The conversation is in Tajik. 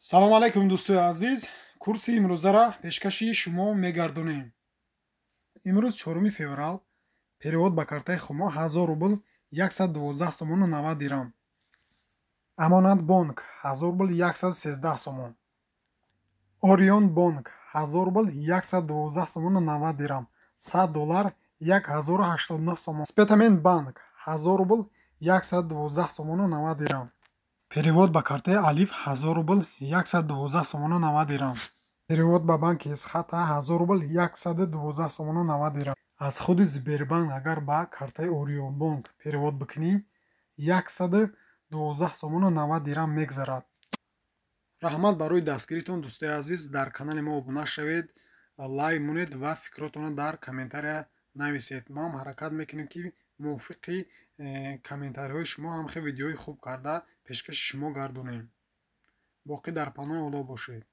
Салом алайкум, дӯстои азиз! Курси имрӯзара пешкаши шумо мегардонем. Имрӯз 4 феврал. Перевод ба картаи Хумо: 1000 рубл 112 сомону 90 дирам. Амонатбонк: 1000 рубл 113 сомон. Ориёнбонк: 1000 рубл 112 сомону 90 дирам. 100 доллар 1089 сомон. Спитамен банк: 1000 рубл 112 сомону 90 дирам. Перевод ба картаи Алиф: 1000 рубл 112 сомону 90 дирам. Перевод ба банки Эсхата: 1000 рубл 112 сомону 90 дирам. Аз худи Сбербанк агар ба картаи Ориёнбонк перевод бикунӣ, 112 сомону 90 дирам мегзарад. Раҳмат барои дастгиритон, дӯстои азиз. Дар канали мо обуна шавед, лайк монед ва фикротонро дар комментария нависед. Мо ҳам ҳаракат мекунем, ки мувофиқи комментариҳои шумо ҳам хел видеои хуб карда пешкаши шумо гардонем. Боқӣ дар паноҳи Аллоҳ бошед.